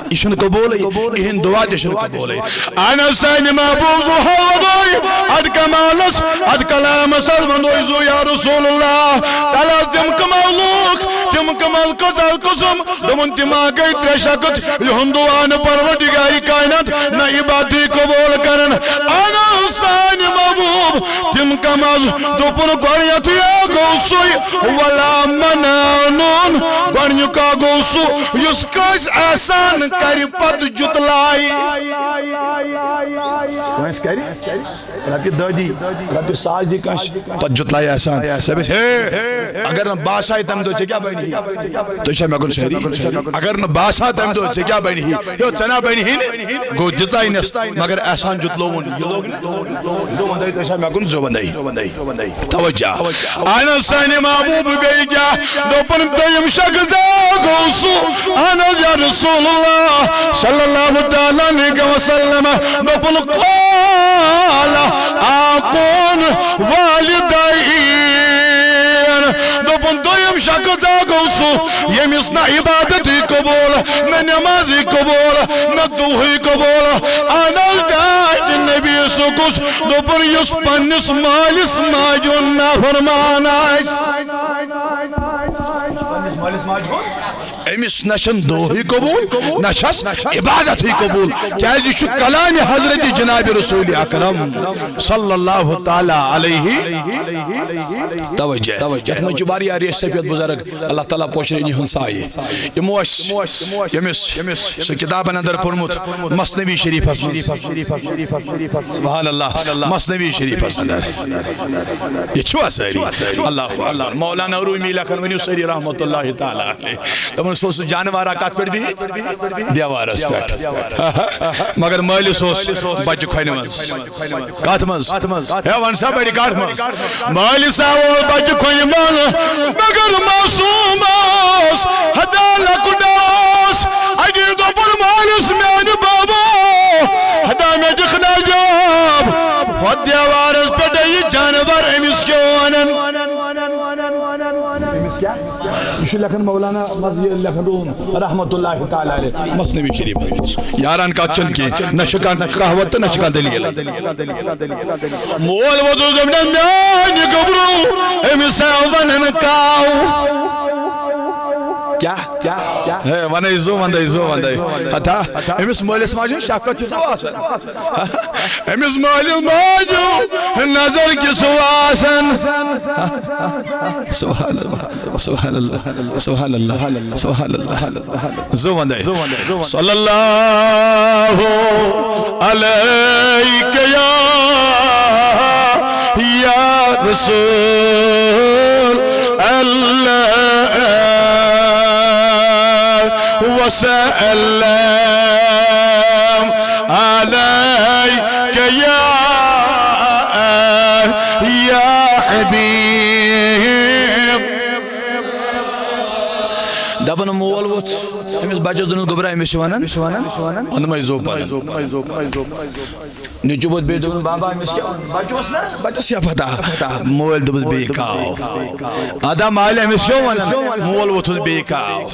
یہِ چھُنہٕ قبوٗلٕے۔ یِہِنٛد دعا تہِ چھُنہٕ قبوٗلٕے۔ اہن حظ، سانہِ محبوب زُو حظ وَدوے اَتھ کمالس، اَتھ کلامس حظ وَدوے زُو یا رسول اللہ۔ تَلہٕ حظ تِم کمال لوٗکھ، تِم کمال کٔژ حظ قٕسم؟ دوٚپُن، تِم ہا گٔے ترٛےٚ شخص، یِہُنٛد دُعا نہٕ پروردگارِ کائنات نہ عبادتٕے قبوٗل کرن۔ اہن حظ، سانہِ محبوب، تِم کم حظ؟ دوٚپُن، گۄڈٕنیتھٕے ہا گوٚو سُے ولا منانون۔ گۄڈٕنیُک ہا گوٚو سُہ، یُس کٲنٛسہِ احسان کرِ پتہٕ جُتلایہِ۔ کٲنٛسہِ کرِ؟ رۄپیہِ دَہ دی، رۄپیہِ ساس دی کٲنٛسہِ، پتہٕ جُتلایہِ احسان۔ دَپٮ۪س، ہے، اگر نہٕ بہٕ آسہٕ ہا تَمہِ دۄہ، ژےٚ کیٛاہ بَنہِ ہی؟ تُہۍ چھا مےٚ کُن سٲری؟ اگر نہٕ بہٕ آسہٕ ہا تَمہِ دۄہ، ژےٚ کیٛاہ بَنہِ ہی؟ ہے، ژےٚ نا بَنہِ ہی نہٕ۔ گوٚو، دِژاینَس، مگر احسان جُتلووُن۔ یہِ لوٚگ نہٕ؟ زُو وندے، تُہۍ چھا مےٚ کُن؟ زُو وندے۔ توجہ۔ اہن حظ، سانہِ محبوب بیٚیہِ کیٛاہ؟ دوٚپُن، دوٚیِم شخص ہا گوٚو سُہ، اہن حظ یا رسول اللہ صلی اللہ تعالیٰ علیہ وسلم۔ دوٚپُن، قال عاقون والدین۔ دوٚپُن، دوٚیِم شخص ہا گوٚو سُہ، ییٚمِس نہ عبادتٕے قبوٗل، نہ نمازٕے قبوٗل، نہ دُعاہٕے قبوٗل۔ اہن حظ، ٹاٹھۍ نبی سُہ کُس؟ دوٚپُن، یُس پننِس مٲلِس ماجہِ ہُنٛد نافرمان آسہِ۔ پننِس مٲلِس ماجہِ ہُنٛد؟ أمِس نہ چھَن دُعاہٕے قبوٗل، نہ چھَس عبادتٕے قبوٗل، کیازِ یہِ چھُ کلامِ حضرت جناب رسول اکرم صلی اللہ تعالیٰ علیہ۔ توجہ، یَتھ منٛز چھِ واریاہ ریش سفید بزرگ، اللہ تعالیٰ پوشرٲیِن یِہُنٛد سایہِ۔ یِمو اَسہِ، ییٚمِس سُہ کِتابَن اندر پوٚرمُت مثنوی شریفَس منٛز۔ سبحان اللہ، مثنوی شریفَس اندر۔ یہِ چھُوا سٲری؟ اللہ اکبر۔ مولانا رومی لیکھان، ؤنِو سٲری رحمت اللہ تعالیٰ علیہ۔ دَپان سُہ اوس سُہ جانوارا کَتھ پٮ۪ٹھ بِہِتھ؟ دیوارَس پٮ۪ٹھ۔ مگر مٲلِس اوس بچہِ کھۄنہِ منٛز۔ کَتھ منٛز؟ ہے، وَن سا بٔڑِ کَتھ منٛز؟ مٲلِس آو بچہِ کھۄنہِ منٛز، مگر معصوم اوس، ہتا لۄکُٹ اوس۔ اَتی دوٚپُن مٲلِس، میٛانہِ بابا، ہتا مےٚ دِکھ نہ جواب۔ ہۄتھ دیوارَس پٮ۪ٹھ یہِ جانور أمِس کیٛاہ وَنان؟ أمِس کیٛاہ؟ یہِ چھُ لیکھان مولانا، مز-، یہِ لیکھان روم رحمت اللہ تعالیٰ علیہ، مثنوی شریف۔ یاران کتھ چھنہٕ کینٛہہ، نہ چھِ کانٛہہ کہاوت تہٕ نہ چھِ کانٛہہ دٔلیٖل۔ مول ووٚتُس دوٚپنَس، میٛانہِ گوٚبرو، أمِس آو ونان کاو۔ کیٛاہ؟ ہے، وَنَے زُو، وَنَے زُو، وَنَے۔ ہتا، أمِس مٲلِس ماجہِ ہٕنٛز شفقت چھِ زُو آسان۔ أمِس مٲلِس ماجہِ ہٕنٛز نظر کِژھ زُو آسان۔ سبحان اللہ، سبحان اللہ، سبحان اللہ، سبحان اللہ۔ زُو وَنَے۔ صلی اللہ علیک یا، یا رسول اللہ وسلم علیک یا، یا حبیب۔ دَپان مول ووٚتھ أمِس بَچَس، دوٚپنَس، گوٚبرا، أمِس چھِ وَنان، وَنان مَے زُو پَنُن۔ نیٚچوٗ ووٚتھ بیٚیہِ، دوٚپُن، بابا، أمِس کیٛاہ وَنان؟ بَچہٕ اوس نا، بَچَس کیٛاہ پَتہ؟ مٲلۍ دوٚپُس، بیٚیہِ کاو۔ ادا مالہِ، أمِس کیٛاہ وَنان؟ مول ووٚتھُس بیٚیہِ کاو۔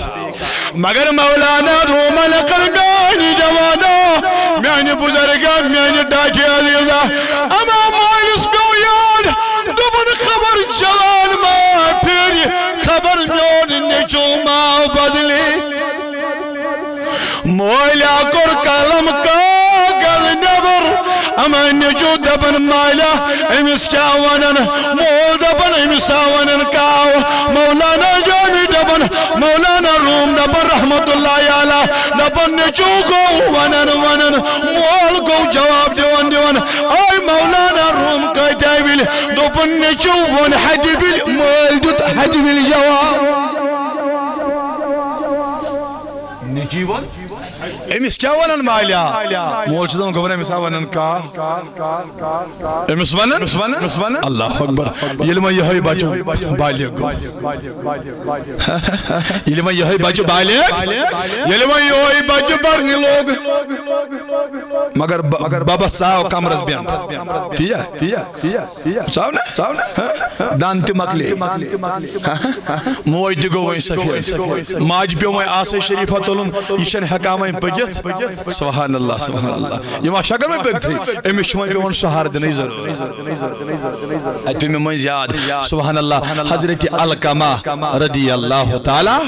مگر مولانا رومن قربانی جوانا، میانہِ بزرگا، میانہِ ڈاٹے عزیزا، اما مٲلِس پیوٚو یاد، دوٚپُن، خبر جوان ما پھیرِ، خبر میون نیٚچو ما بدلہِ۔ مولیا کوٚر قلم کاغذ نیبر، اما نیٚچو دپان، مالیا، أمِس کیٛاہ ونان؟ مول دپان، أمِس آ ونان کاو۔ مولانا جامی دپان، مولانا روم دپان، رحمت اللہ علیہ دپان، نیٚچو گوٚو ونان ونان، مول گوٚو جواب دِوان دِوان۔ آے مولانا روم کۭتیاہ وِلۍ؟ دوٚپُن، نیٚچو ووٚن ہتہِ وِلۍ، مٲلۍ دیُت ہتہِ وِلۍ جواب۔ نیٚچی ووٚن، أمِس کیٛاہ ونان مالیا؟ مول چھُ دپان، گوٚبرا، أمِس آ ونان کا؟ أمِس ونان؟ اللہ اکبر۔ ییٚلہِ وۄنۍ یِہوٚے بچہٕ بالغ گوٚو، ییٚلہِ وۄنۍ یِہوٚے بچہٕ بالغ، ییٚلہِ وۄنۍ یِہوٚے بچہٕ پرنہِ لوٚگ، مگر ب-، ببس ژاو کمرس بٮ۪نٛڈ۔ تی یا؟ ژاو نا؟ دند تہِ مۄکلے۔ موج تہِ گوٚو وۄنۍ سفید۔ ماجہِ پیوٚو وۄنۍ آسے شریفہ تُلُن، یہِ چھَنہٕ ہٮ۪کان وۄنۍ پٔکِتھ۔ سبحان اللہ، سبحان اللہ۔ یہِ ما چھُ ہٮ۪کان وۄنۍ پٔکتھٕے؟ أمِس چھُ وۄنۍ پٮ۪وان سہارٕ دِنٕچ ضروٗرت۔ اَتہِ پیوٚو مےٚ مٔنٛزۍ یاد، سبحان اللہ، حضرت علقمہ رضی اللہ تعالیٰ،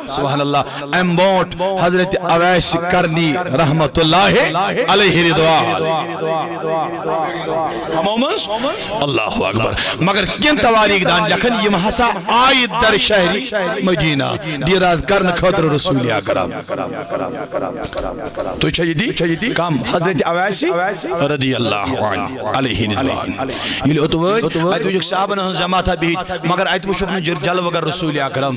سبحان اللہ، اَمہِ برونٛٹھ حضرت اویس قرنی رحمت اللہ علیہ رضوان۔ ہمو منٛز؟ اللہ اکبر۔ مگر کینٛہہ تواریخ دان لیکھن، یِم ہسا آیہِ در شہری مدینہ دیٖدار کرنہٕ خٲطرٕ رسول اکرم۔ تُہۍ چھا ییٚتی؟ کم؟ حضرت اویسی رضی اللہ عنہ علیہ رضوان۔ ییٚلہِ اوٚت وٲتۍ، اَتہِ وٕچھُکھ صحابن ہٕنٛز جماعتہ بِہِتھ، مگر اَتہِ وٕچھُکھ نہٕ جل-، جلوٕ گر رسول اکرم۔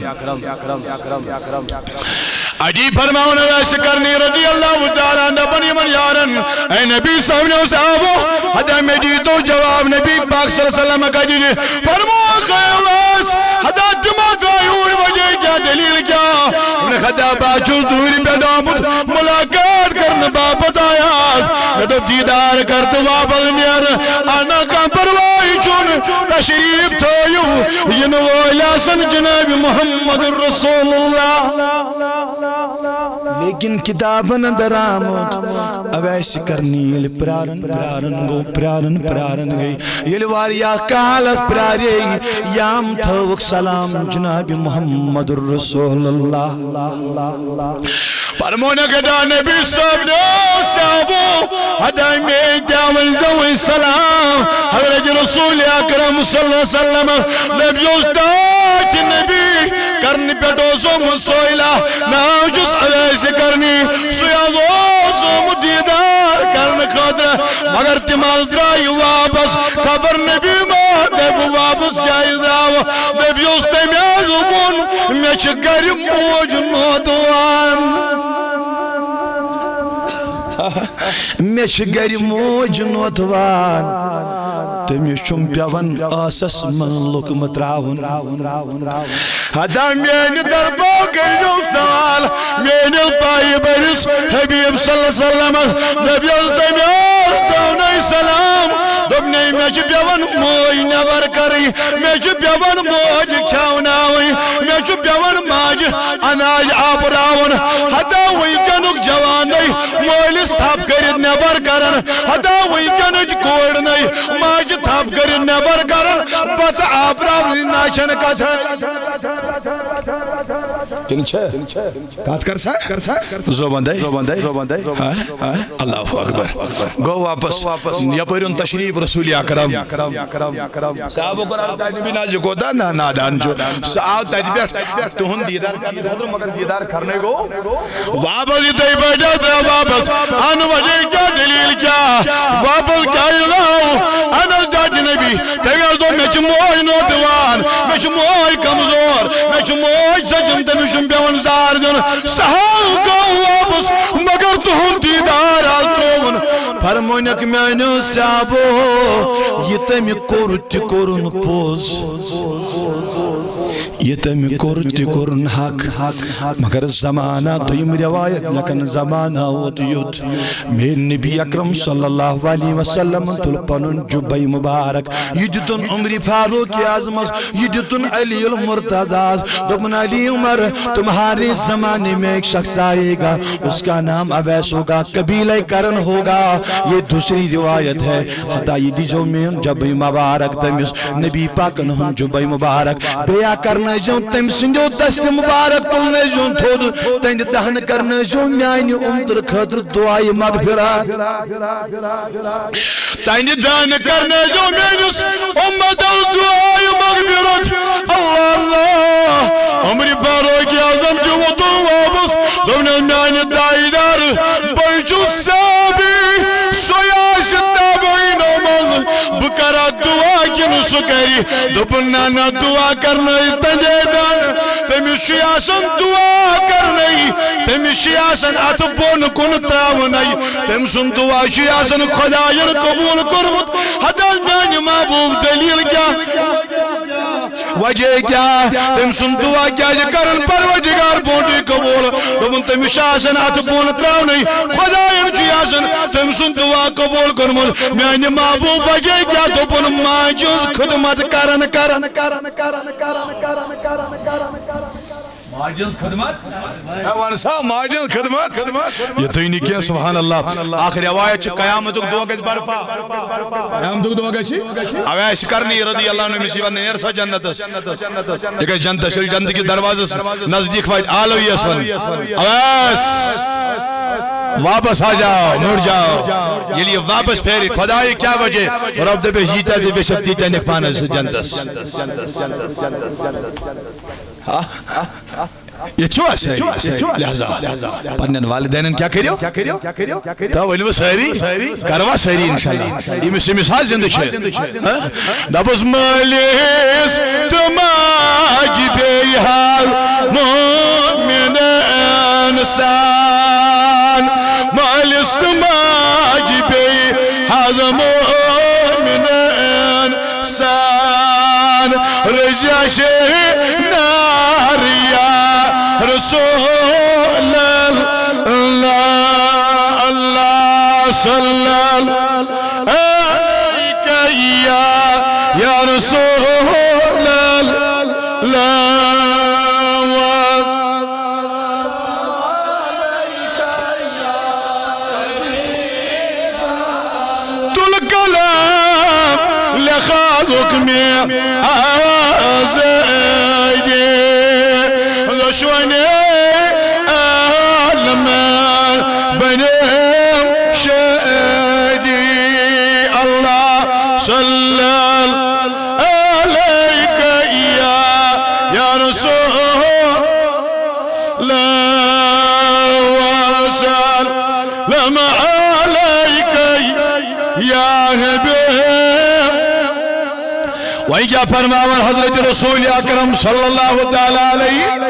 اَتی فرماوان اویس قرنی رضی اللہ تعالیٰ عنہ، دپان یِمن یارن، اے نبی صٲبنیو صحابو، ہتا مےٚ دیٖتو جواب، نبی پاک صلی اللہ علیہ وسلم کتہِ دِ؟ فرمووُکھ، اے اویس، ہتا تِم ہا درٛاے اوٗرۍ، وجہ کیٛاہ، دٔلیٖل کیٛاہ؟ ووٚنُکھ، ہتا بہٕ ہا چھُس دوٗرِ پٮ۪ٹھ آمُت، مُلاقات کرنہٕ باپتھ آیاس۔ مےٚ دوٚپ، دیٖدار کر تہٕ واپس نیر۔ اہن، کانٛہہ پرواے چھُنہٕ، تشریف تھٲیِو، یِنہٕ وٲلۍ آسن جناب محمد رسول اللہ۔ لیکن کتابن اندر آمُت، اویس کرنی ییٚلہِ پرارن، پرارن گوٚو، پرارن، پرارن گٔے، ییٚلہِ واریاہ کالس پرارے، یام تھٲوُکھ سلام جناب محمد رسول اللہ۔ فرمونکھ، ہدا نبی صٲب نو صحابو، ہدا مے تہِ ؤنۍ زیو وۄنۍ سلام حضرت رسول اکرم صلی اللہ علیہ وسلم۔ نبی اوس تاج نبی، کرنہِ پٮ۪ٹھ اوس آمُت سُہ الہ، ناو چھُس اویس کرنی۔ سُے حظ اوس آمُت دیٖدار کرنہٕ خٲطرٕ، مگر تِم حظ درٛایہِ واپس۔ خبر نبی ما دپہِ واپس کیازِ درٛاو؟ نبی اوس تٔمۍ حظ ووٚن، مےٚ چھِ گرِ موج نوتوان۔ مےٚ چھِ گرِ موج نوتوان، تٔمِس چھُم پٮ۪وان ٲسس منٛز لوٚکمہٕ ترٛاوُن۔ ہتا میانہِ دربار کٔرِو سوال، میٲنِس پایہِ بٔرِس حبیب صلی اللہ علیہ وسلمس۔ نبی اوس تٔمۍ اوس دونَے سلام، دوٚپنَے، مےٚ چھِ پٮ۪وان موج نٮ۪بر کَرٕنۍ، مےٚ چھِ پٮ۪وان موج کھیٛاوناوٕنۍ، مےٚ چھُ پٮ۪وان ماجہِ اناج آپراوُن۔ ہتا وٕنکیٚنُک جوانٕے مٲلِس تھپھ کٔرِتھ نٮ۪بر کران، ہتا وٕنکیٚنٕچ کورِ نَے ماجہِ تھپھ کٔرِتھ نٮ۪بر کران، بتہٕ آپراونٕچ نہ چھَنہٕ کتھا۔ کِنہٕ چھےٚ؟ کتھ کر سا؟ زوبندے۔ ہاں؟ اللہ اکبر۔ گوٚو واپس۔ یپٲرۍ اوٚن تشریف رسول اکرم۔ صحابہ کرام تتہِ نبی ناز یہِ کوتاہ نا-، نادان چھُ۔ سُہ آو تتہِ پٮ۪ٹھ تُہُنٛد دیٖدار کرنہٕ خٲطرٕ، مگر دیٖدار کرنے گوٚو۔ واپس یِتھے پٲٹھۍ حظ درٛاو واپس۔ ان وجہ کیٛاہ، دلیل کیٛاہ؟ واپس کیٛازِ درٛاو؟ ان حضرت نبی، تٔمۍ حظ دوٚپ، مےٚ چھِ موج نوتوان، مےٚ چھِ موج کمزور، مےٚ چھِ موج سٔجِم، تٔمِس چھُم پٮ۪وان زار دیُن۔ سُہ حظ گوٚو واپس، مگر تُہُنٛد دیٖدار حظ ترٛووُن۔ فرمونکھ میٛانیو صحابو، یہِ تٔمۍ کوٚر تہِ کوٚرُن پوٚز، یہِ تٔمۍ کوٚر تہِ کوٚرُن حق۔ مگر زمانہ، دوٚیِم روایت لیکھن، زمانہ ووت یُتھ، میٛٲنۍ نبی اکرم صلی اللہ علیہ وسلم تُل پنُن جُبے مبارک، یہِ دیُتُن عمر فاروق اعظمس، یہِ دیُتُن علی المرتضیٰ۔ دوٚپُن، علی عمر، تمہارے زمانے میں ایک شخص آئے گا، اس کا نام اویس ہوگا، قبیلہ کرن ہوگا۔ یہ دوسری روایت ہے۔ ہتا یہِ دیٖزیو میون جُبے مبارک تٔمِس، نبی پاکن ہُنٛد جُبے مبارک۔ بیٚیہِ کرنٲیزیو تٔمۍ سٕنٛدیو دستِ مبارک تُلنٲیزیون تھوٚد، تہنٛدِ دہنہٕ کرنٲیزیو میانہِ اُمتہٕ خٲطرٕ دعایہِ مغفرت۔ تہنٛدِ دہنہٕ کرنٲیزیو میٲنِس اُمتس دعایہِ مغفرت۔ اللہ اللہ، عمر فاروق اعظم چھُ ووتُن واپس، دوٚپنس، میانہِ تاجدار، بہٕ چھُس صحابی، سُے آسہِ تابعیٖنو منٛز، بہٕ کرا دعا کِنہٕ سُہ کرِ؟ دوٚپُن، نہ نہ، دعا کرنٲیِتھ تہنٛدے دہنہٕ، تٔمِس چھُے آسان دعا کرنٲیِتھ، تٔمِس چھُے آسان اتھٕ بۄن کُن ترٛاوُن، تٔمۍ سُنٛد دعا چھُے آسان خۄداین قبوٗل کوٚرمُت۔ ہتہٕ حظ میانہِ محبوب، دٔلیٖل کیٛاہ؟ وجہ کیٛاہ؟ تٔمۍ سُنٛد دعا کیٛازِ کرن پروردگار برونٛٹھٕے قبوٗل؟ دوٚپُن، تٔمِس چھُ آسان اتھٕ بۄن ترٛاونٕے، خۄداین چھُے آسان تٔمۍ سُنٛد دعا قبوٗل کوٚرمُت۔ میانہِ محبوب، وجہ کیٛاہ؟ دوٚپُن، ماجہِ ہٕنٛز خدمت کرن، کرن۔ ماجہِ ہٕنٛز خدمت؟ ہے، وَن سا، ماجہِ ہٕنٛز خدمت۔ یہِ تُہۍ نہٕ کینٛہہ، سبحان اللہ۔ اکھ روایت چھِ، قیامتُک دۄہ گژھِ برپا۔ قیامتُک دۄہ گژھِ؟ اویس کرنی رضی اللہ عنہ، أمِس یی وننہٕ، نیر سا جنتس۔ یہِ گژھِ جنتس، ییٚلہِ جنتہٕ کِس دروازس نزدیٖک واتہِ، آلو یِیَس وننہٕ، اویس، واپس آ جاؤ، مُڑ جاؤ۔ ییٚلہِ یہِ واپس پھیرِ، خۄدایہِ کیٛاہ وجہ؟ رۄب دَپٮ۪س، ییٖتیٛاہ ژےٚ ویٚژھکھ، تیٖتیٛاہ نِکھ پانس سۭتۍ جنتس۔ ییٚتہِ چھِوا سٲری؟ لہذا پننٮ۪ن والدینن کیٛاہ کٔرِو؟ تو ؤلِو سٲری، کروا سٲری انشاءاللہ۔ ییٚمِس، ییٚمِس حظ زِندٕ چھِ۔ ہہ؟ دَپُس مٲلِس تہٕ ماجہِ بیٚیہِ حظ مومِن اِنسان۔ مٲلِس تہٕ ماجہِ بیٚیہِ حظ مومِن اِنسان۔ سان رجا شے نار یا رسول اللہ، اللہ صلی اللہ علیہ یا يا رسول الله. تُل قلم، لیکھا حُکمِ آزٲدی، دۄشوٕنی عالمن بنیٚم شٲدی۔ اللہ صلی اللہ علیک یا، یا رسول اللہ، وسلم علیک یا حبیب۔ وۄنۍ کیٛاہ فرماوان حضرت رسول اکرم صلی اللہ تعالیٰ علیہ؟